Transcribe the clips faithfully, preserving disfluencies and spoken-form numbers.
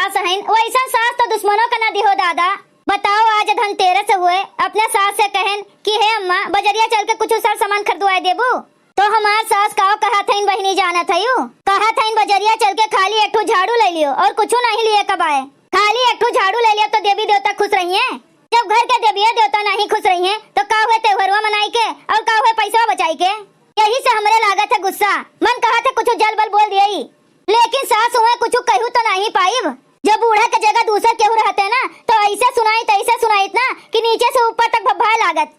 सास हइन, वइसन सास तो दुश्मनों का ना दिहो दादा। बताओ, आज धनतेरस हुए, अपने सास से कहेन कि हे अम्मा, बजरिया चल के कुछ सर सामान खरीदवाए देबू? तो हमार सास काव कहत हइन बहिनी, जानत हयू? कहत हइन बजरिया चल के खाली एक ठो झाड़ू ले लियो और कुछ नहीं लिए कबाए। खाली एक ठो झाड़ू ले लियो तो देवी देवता खुश रहिए। जब घर के देविया देवता नहीं खुश रहिए तो का हुए त्योहरवा मनाई के और का हुए पैसा बचाई के? यही से हमरे लागत है गुस्सा। मन कहत है कुछ जल बल बोल दिए, लेकिन सास हुए कुछ कहू तो नहीं पाइब। जब बूढ़ा के जगह दूसर केहू रहते ना तो ऐसे सुनाइत, ऐसे सुनाइत ना कि नीचे से ऊपर तक भभाए लागत।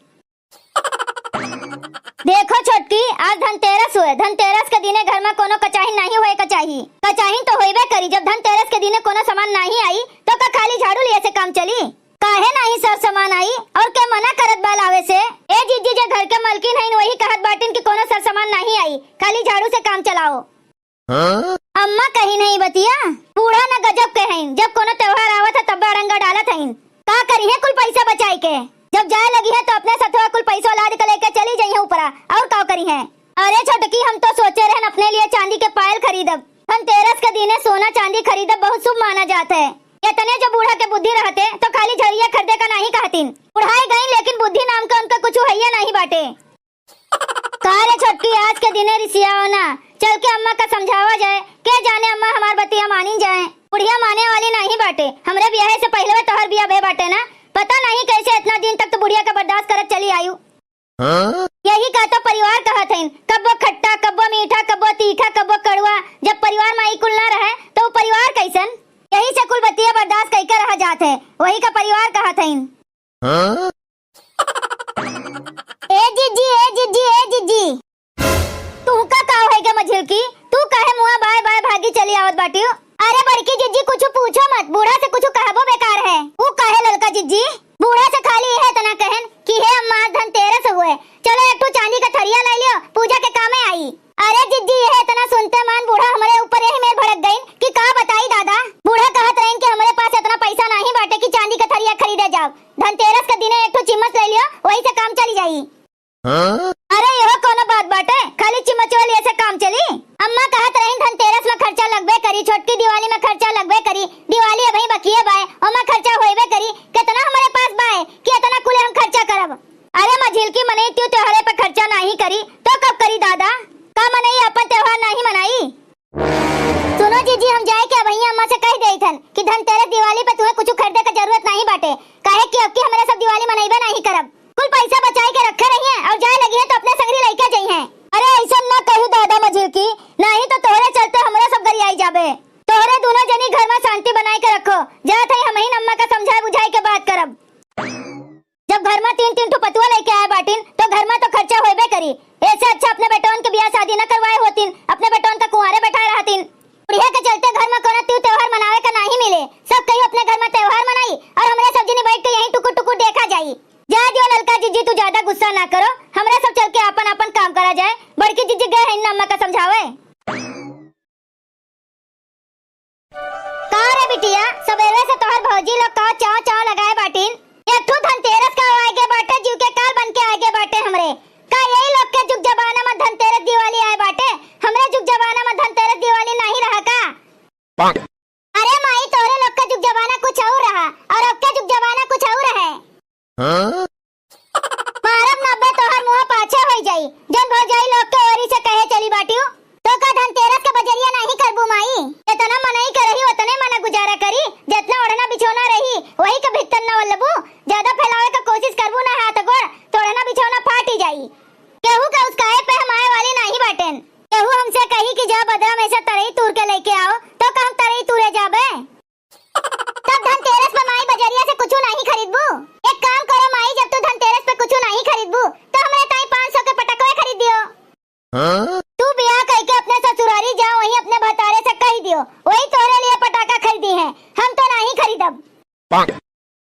देखो छोटकी, आज धनतेरस हुए, धनतेरस के दिने घर में कोनो कचाहिन नहीं होए के चाही। कचाहिन तो होइबे करी, जब धनतेरस के दिने कोनो सामान नहीं आई तो का खाली झाड़ू लिए से काम चली? काहे नहीं सर सामान आई और के मना करत बा लावे से? ए जिज्जी, जे घर के मलकिन हईन वही कहत बाटिन कि कोनो सर सामान नहीं आई, खाली झाड़ू से काम चलाओ। हाँ? अम्मा कही नहीं बतिया, बूढ़ा न गजब के हईन, जब कोनो त्योहार आवत है तब अड़ंगा डालत हईन। का करी है कुल पैसा बचाई के? जब जाए लगी है तो अपने सथवा कुल पैसा लाद के लेके चली जाई है ऊपरा, और का करी है? अरे छोटकी, हम तो सोचे रहन अपने लिए चांदी के पायल खरीदब। धनतेरस के दिने सोना चांदी खरीदब बहुत शुभ माना जात है। इतने जो बूढ़ा के बुद्धि रहते तो खाली झरिया खरीदे का नहीं कहतीन। बुढ़ाई गई लेकिन बुद्धि नाम का उनका कुछ हैया नहीं बाटे। का रे छोटकी, आज के दिने रिसियाओ ना, चल के अम्मा का समझावा जाए। के जाने अम्मा हमार बतिया मानिन जाए। बुढ़िया माने वाली नहीं बाटे। हमरे बियाहे से पहिले तोहर बियाह भे बाटे ना, पता नहीं कैसे इतना दिन तक तू बुढ़िया का बर्दाश्त करत चली आयु। हाँ? यही का तो परिवार कहत हईन, कब्बो खट्टा, कब्बो मीठा, कब्बो तीखा, कब्बो कड़ुआ। जब परिवार में ई कुल ना रहे तो उ परिवार कैसन? यही से कुल बतिया बर्दाश्त कइके रह जात है, वही का परिवार कहत हईन। हाँ? ए जिज्जी, ए जिज्जी, ए जिज्जी, तुहका का होइगा मझिलकी? तू काहे मुआ बाय बाय भागी चली आवत बाटियो? अरे बड़की जिज्जी, कुछ पूछो मत, बूढ़ा से कुछ कहबो बेकार है। ऊ काहे ललका जिज्जी? बूढ़ा से खाली यह इतना कहन कि हे अम्मा, आज धनतेरस हुए, चलो एक ठो चांदी का थरिया लाई लियो, पूजा के कामे आई। अरे जिज्जी, यह इतना सुनते मान बूढ़ा हमरे ऊपर यही मेर भड़क गईन कि का बताई दादा। बूढ़ा कहत रहीन कि हमरे पास इतना पैसा नहीं बाटे कि चांदी का थरिया खरीदे जाओ। धनतेरस के दिने एक ठो चिम्मच ले लियो, वही से काम चली जाई। हाँ? अरे यह कोनो बात बाटे, खाली चिम्मचवा लिए से काम चली? अम्मा कहत रहीन धनतेरस में खर्चा लगबे करी, छोटकी दिवाली में खर्चा लगबे करी, दिवाली अबही बकिए बाय, ओमा खर्चा होइबे करी। कितना हमरे पास बाय कि इतना कुले हम खर्चा करब? अरे मझिलकी, मनई त्यू त्योहारे पे खर्चा नहीं करी तो कब करी दादा? का मनई अपन त्योहार नहीं मनाई? सुनो जीजी, हम जाए के अबहिया अम्मा से कह देइथन कि धनतेरस दिवाली पे तुम्हें कुछ खरीदे के जरूरत नहीं बाटे, काहे कि अब की हमरे सब दिवाली मनइबे नहीं करब। कुल पैसा बचाई के रखे रहिए और जाए लगी है तो अपने संगरी लइके जइहें। अरे ऐसा ना कहू दादा मझिलकी, नहीं तो तोहरे चलते हमरे सब गरियाई जाबे। तोहरे दोनों जनी घर में शांति बनाए के रखो, जात है हमहिन अम्मा का समझाए बुझाए के बात करब। जब घर में तीन तीन ठो पतुआ लेके आए बाटिन, तो घर में तो खर्चा होइबे करी। ऐसे अच्छा अपने बेटवन के बियाह शादी न करवाए होतिन, अपने बेटवन का कुंवारे बैठाए रहतिन। बुढ़िया के चलते घर में कोनो त्यू त्योहार मनावे का नाही मिले। सब कहियो अपने घर में त्योहार मनाई और हमरे सब जनी बैठ के यहीं टुकुर टुकुर देखा जाई। जा दियो ललका जीजी, तू ज्यादा गुस्सा ना करो, हमरे सब चल के आपन आपन काम करा जाए। बड़की जीजी गए हैं अम्मा का समझावे। का रे बिटिया, सबेरे से तोहर भौजी लोग का चाव चाव लगाए बाटिन? एक ठो धनतेरस का आगे बाटे, जीव के काल बन के आगे बाटे हमरे। का यही लोग के जुग जमाना में धनतेरस दिवाली आए बाटे? हमरे जुग जमाना में धनतेरस दिवाली नहीं रहा का? अरे माई, तोहरे लोग का जुग जमाना कुछ और रहा और अब के जुग जमाना कुछ और है। हाँ? मारब नब्बे तोहर मुंह पाछे होई जाई। जौन भौजाई लोग के ओरी से कहे चली बाटियो, तो का धनतेरस के बजरिया नहीं करबू माई? इतना मनई के रही उतने मन गुजारा करी, जितना ओढ़ना बिछौना रही वही के भीतर न वल्लबू। ज्यादा फैलावे का कोशिश करबू ना हाथ गोड़, तो ओढ़ना बिछौना फाटी जाई। केहू के उसकाए पे हम आए वाली नहीं बाटेन। केहू हमसे कही कि जा बदरा में से तरई तूर के लेके आओ, तो का हम तरई तूरे जाबे? तब धनतेरस पे माई बजरिया से कुछू नहीं खरीदबू? एक काम करो माई, जब तू धनतेरस पे कुछू नहीं खरीदबू, तो हमरे ताई पाँच सौ के पटकवे खरीद दियो। हाँ? तू बियाह करके अपने ससुरारी जा, वहीं अपने भतारे से कह दियो, वही तोरे लिए पटाखा खरीदी है, हम तो नहीं खरीदब।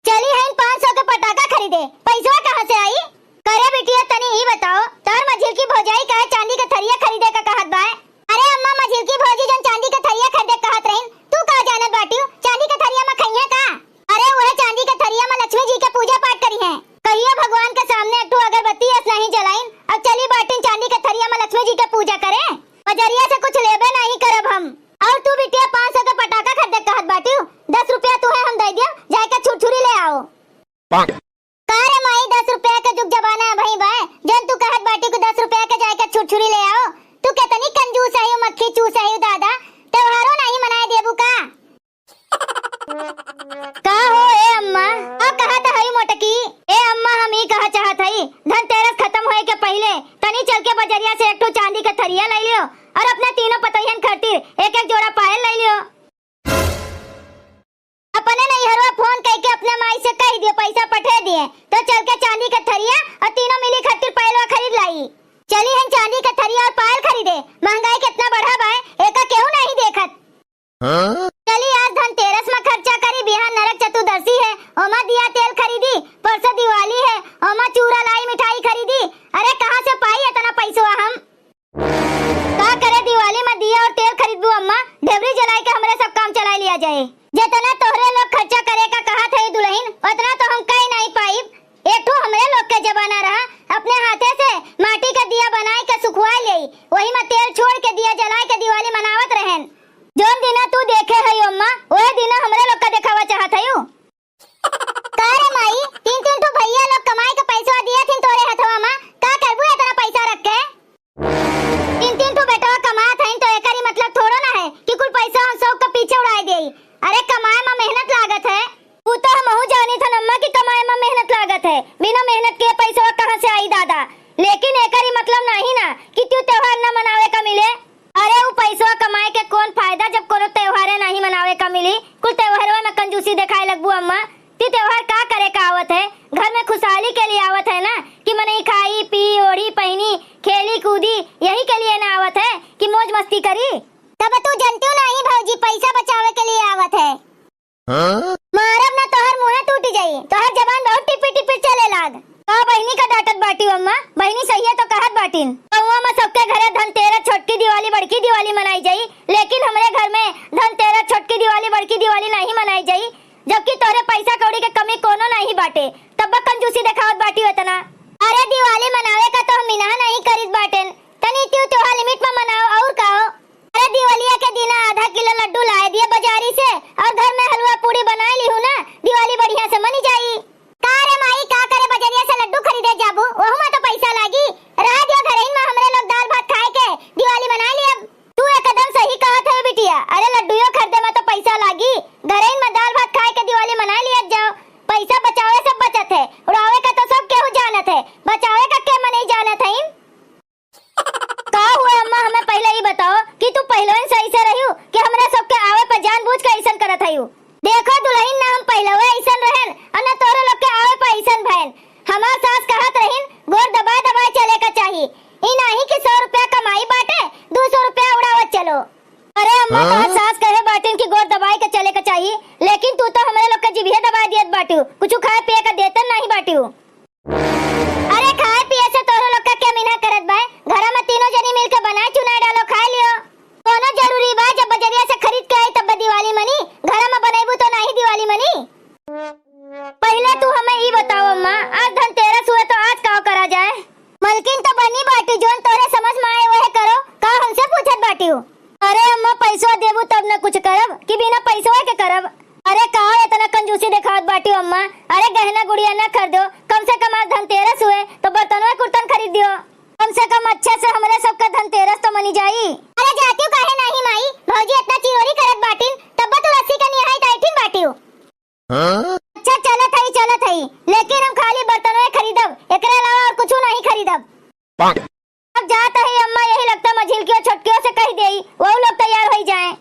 चली हईन पाँच सौ के पटाखा खरीदे, पैसवा कहाँ से आई? करे बिटिया, तनी ई बताओ, तोहर मझिल की भौजाई काहे चांदी के थरिया खरीदे का कहत बाय? अरे अम्मा, मझिल की भौजी जौन चांदी के थरिया खरीदे कहत रहीन, तू का जानत बाटियो? चांदी के थरिया में खइहे का? अरे वह चांदी के थरिया में लक्ष्मी जी के पूजा पाठ करी है। कहियो भगवान के सामने एक ठो अगरबत्ती अस नहीं जलाइन, अब चली बाटिन चांदी के थरिया में लक्ष्मी जी के पूजा करे। बजरिया से कुछ लेबे नहीं करब हम। और तू बिटिया पाँच सौ के पटाखा खरीदे कहत बाटियो, एक एक जोड़ा पायल लइ लियो। अपने नैहरवा फोन कइके अपने माई से कहि दियो, पैसा पठे दिए, तो चल के चांदी के थरिया और तीनों मिली खातिर पायलवा खरीद लाई। चली हम चांदी के थरिया और पायल खरीदे। महंगाई कितना बढ़ा बा, एका केहू नहीं देखत। हाँ? चली आज धनतेरस में खर्चा करी, बिहान नरक चतुर्दशी है, ओमा दिया तेल खरीदी, परसों दिवाली है, ओमा चूरा लाई मिठाई खरीदी। अरे कहाँ से पाई इतना पैसवा हम? का करे, दिवाली में दिया और तेल खरीदबू अम्मा, ढेबरी जलाए के हमरे सब काम चलाए लिया जाए। जितना तोहरे लोग खर्चा करे का कहत है दुल्हन, उतना तो हम कई नहीं पाइब। एक ठो हमरे लोग के जमाना रहा, अपने हाथे से माटी का दिया बनाए के सुखवाए ले, वही में तेल छोड़ के दिया जलाए के दिवाली मनावत रहन। जोन दिना तू देखे है अम्मा, वही दिना हमरे लोग का देखावा चाहत है। का रे माई, तीन तीन ठो भैया लोग कमाए के पैसवा दिया थिन तोरे हथवा मा, का करबू इतना पैसा रख के? तीन तीन ठो बेटवा कमात हइन तो एकरी मतलब थोड़ो ना है कि कुल पैसा हम शौक के पीछे उड़ाए देई। अरे कमाए मा मेहनत लागत है। ऊ तो हमहू जानी थन अम्मा कि कमाए मा मेहनत लागत है, बिना मेहनत के पैसवा कहाँ से आई दादा। लेकिन एकरी मतलब नहीं ना कि तू त्योहार न मनावे का मिले। अरे ऊ पैसवा कमाए के कौन फायदा जब कोनो त्योहारे नहीं मनावे का मिली। कुल त्योहारवा में कंजूसी देखाए लगबू अम्मा। ती त्योहार का करे का आवत है? घर में खुशहाली के लिए आवत है ना, कि मनई खाई, पी, ओढ़ी, पहिनी, खेली, कूदी, यही के लिए ना आवत है कि मौज मस्ती करी? तब तू जनतियो नहीं भौजी, पैसा बचावे के लिए आवत है। हाँ? मारब ना तोहर मुँहे टूट जाई, तोहर जबान बहुत टिपिर टिपिर चले लाग। का बहिनी का डांटत बाटी अम्मा? बहिनी सही है तो कहत बाटिन। गौवा में सबके घरे धनतेरस, छोटकी दिवाली, बड़की दिवाली मनाई जाई, लेकिन हमरे घर में धनतेरस, छोटकी दिवाली, बड़की दिवाली नहीं मनाई जाई। जबकि तोरे पैसा कौड़ी के कमी कोनो नाहीं बाटे, तब कंजूसी देखावत बाटी एतना। अरे दिवाली मनावे का तो हम मिनहा नाहीं करित बाटेन, तनी तू त्योहार लिमिट में मनाओ और का हो। अरे दिवालिया के दिना आधा किलो लड्डू लाए दिए बजारी से और घर में हलवा पूड़ी बनाए लिहू ना, दिवाली बढ़िया से मनी जाई। का रे माई, का करे बजरिया से लड्डू खरीदे जाबू, ओहू में तो पैसा लागी। रह दिया घरइन में हमरे लोग दाल भात खाए के दिवाली मनाए लियब। तू एकदम सही कहत है बिटिया। अरे लड्डूयो खरीदे में तो पैसा लागी, घरइन में दाल भात खाए के दिवाली मनाए लियत जाओ। पैसा बचावे से बचत है, उड़ावे का तो सब केहू जानत है, बचावे का के मनई जानत है। का हुआ अम्मा, हमें पहिले ई बताओ कि तू पहिलवन से ऐसे रहियो कि हमरा सबके आवे पर जानबूझ के ऐसन करत हइयो? देखो दुल्हन, ना हम पहिलवे ऐसन रहन और ना तोरे लोग के आवे पर ऐसन भयन। हमार सास कहत रहिन, "गोड़ दबाए दबाए चले का चाही, ई नाही कि सौ रुपया कमाई बाटे, दू सौ रुपया उड़ावत चलो।" अरे अम्मा, हाँ? तोहार सास कहे बाटिन कि गोड़ दबाए के चले का चाही, लेकिन तू तो हमरे लोग के जिभिये दबाए दियत बाटियो, कुछ खाए पिए का देते नहीं बाटियो। अरे खाए पिए से तोहरे लोग का क्या मिन्हा करत बाय? घरा में तीनों जनी मिलके बनाए चुनाए डालो, खाए लियो। कोनो जरूरी बा जब बजरिया से खरीद के आई तब दिवाली मनी? घरा में बनैबू तो नाही दिवाली मनी। पहिले तू हमें ई बताओ अम्मा, आज धनतेरस हुए तो आज का करा जाए? मलकिन तो बनी बाटी, जोन तोहरे समझ में आए वहे करो, का हमसे पूछत बाटियो? अरे अम्मा, पैसवा देबू तब न कुछ करब कि बिना पैसवा के करब? अरे का एतना कंजूसी देखावत बाटियो अम्मा? अरे गहना गुड़िया न खरीदो, कम से कम आज धनतेरस हुए तो बर्तनवा कुर्तन खरीद दियो। कम से कम अच्छे से हमरे सबका धनतेरस तो मनी जाई। अरे जातियो काहे नाही माई, भौजी एतना चिरोरी करत बाटिन, तब तू रस्सी का निहाई दाइठिन बाटियो। हाँ? अच्छा चलत हई, चलत हई, लेकिन हम खाली बर्तनवे खरीदब, एकरे अलावा और कुछ नहीं खरीदब। पाक। अब जात हई अम्मा, यही लगता मझिलकियो छोटकियो से कहि देई, वहू लोग तैयार होई जाए।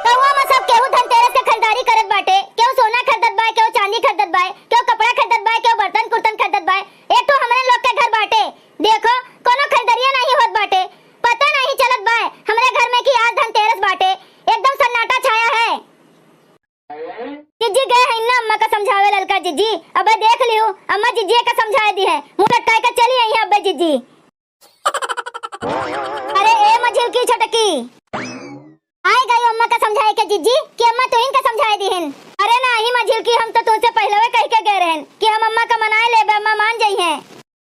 गौवा में सब केहू धनतेरस के खरीदारी करत बाटे, केहू सोना खरीदत बा, केहू चांदी खरीदत बा, केहू कपड़ा खरीदत बा, केहू बर्तन कुर्तन खरीदत बा। एक ठो हमरे लोग के घर बाटे, देखो कोनो खरीदरिया नहीं होत बाटे, पता नहीं चलत बा हमरे घर में कि आज धनतेरस बाटे, एकदम सन्नाटा छाया है। जिज्जी गए हैं ना अम्मा का समझावे ललका जिज्जी। अबे देख लियो, अम्मा जिज्जी का समझाए दी है। मुंह लटकाए के चली आई है अबे जिज्जी। अरे ए मझिलकी छोटकी। आए गई अम्मा का समझाए के जिज्जी कि अम्मा तू इनका समझाए दी हैं। अरे नाही मझिलकी, हम तो तुमसे पहले कह के गए रहन कि हम अम्मा का मनाए लेबे, अम्मा मान जाई हैं।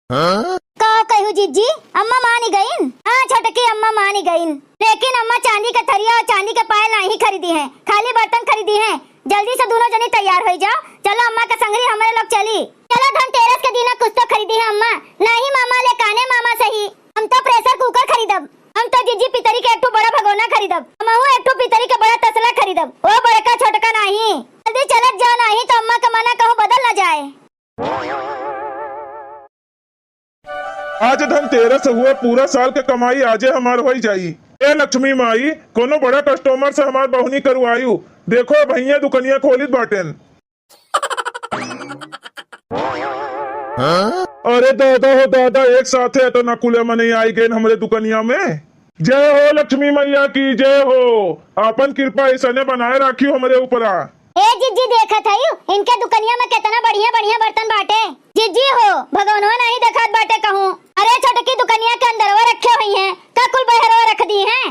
हाँ? का कहू जिज्जी, अम्मा मानी गईन? हाँ छोटकी, अम्मा मानी गईन, लेकिन अम्मा चांदी के थरिया और चांदी के पायल नहीं खरीदी हैं, खाली बर्तन खरीदी हैं। जल्दी से दोनों जनी तैयार हो जाओ, चलो अम्मा के संगरी हमरे लोग चली। चलो धनतेरस के दिना कुछ तो खरीदी है अम्मा, नहीं मामा ले काने मामा सही, हम तो pressure cooker खरीदब। हम तो जिज्जी पितरी के एक ठो बड़ा भगोना खरीदब, हमहू एक ठो पितरी के बड़ा तसला खरीदब, वो बड़का छोटका नहीं। जल्दी चलत जाओ, नहीं तो अम्मा का मना कहूँ बदल न जाए। आज धनतेरस हुए, पूरा साल के कमाई आजे हमार होइ जाई। ए लक्ष्मी माई, कोनो बड़ा customer से हमार बहनी करवायु। देखो भैया दुकनिया खोलित बाटेन। अरे दादा हो दादा, एक साथे एतना कुले मनई आई गइन हमरे दुकनिया में। जय हो लक्ष्मी मैया की, जय हो। आपन कृपा ऐसने बनाए राखियो हमरे ऊपरा। ए जिज्जी, देखत हई इनके दुकनिया में केतना बढ़िया बढ़िया बर्तन बाटे। जिज्जी हो, भगवनवा नहीं देखात बाटे कहूँ। अरे छोटकी, दुकनिया के अंदरवा रखे हुई हैं का, कुल बहरवा रख दी हैं?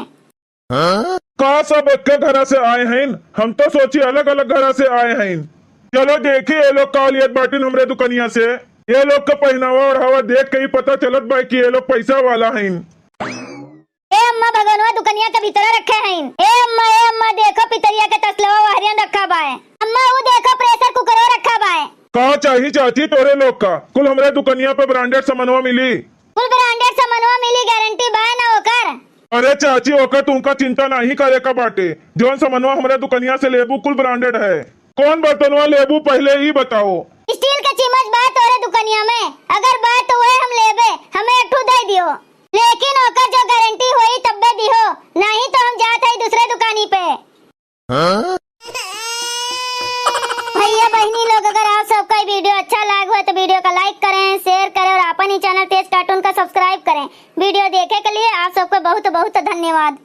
का सब एक्के घरा से आए हइन? हम तो सोची अलग अलग घरा से आए हइन। चलो देखी ये लोग का लियत बाटिन हमरे दुकनिया से। ये लोग का पहिनावा ओढ़ावा देख के ही पता चलत बा कि ये लोग पैसा वाला हइन। ए अम्मा, भगवनवा दुकनिया के भीतरे रखे हइन। ए अम्मा, ए अम्मा, देखो पितरिया के तसलवा वहरियन रखा बाय। अम्मा, ऊ देखो pressure cooker रखा बाय। का चाही चाची तोरे लोग का? कुल हमरे दुकनिया पे branded सामानवा मिली। कुल branded सामानवा मिली, guarantee बाय ना ओकर। अरे चाची, ओकर तुमका चिंता नहीं करे का बाटे। जौन सामानवा हमरे दुकनिया से लेबू, कुल branded है। कौन बर्तनवा लेबू, पहिले ई बताओ। Steel के चिम्मच बा तोरे दुकनिया में? अगर बा तो वह हम लेबे, हमें एक ठो दे दियो, लेकिन ओकर जो guarantee होई तब्बे दिहो, नहीं तो हम जात हई दूसरे दुकानी पे। भैया बहिनी लोग, अगर आप सबका ये video अच्छा लाग हो तो video का like करें, share करें और आपन ही channel तेज cartoon का subscribe करें। Video देखे के लिए आप सबको बहुत बहुत धन्यवाद।